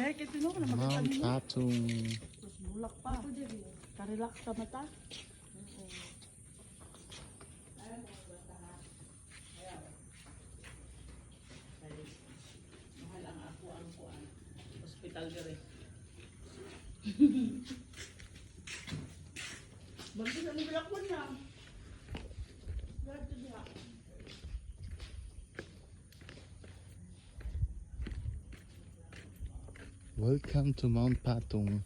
Lahi kay tinuod na Mount makita nimo. Patong. Tapos bulak pa. Ka-relax sa mata. Mahal ang ako ang kuan. Hospital diri. Bagay sa nila ko na. Ganito diha. Welcome to Mount Patong.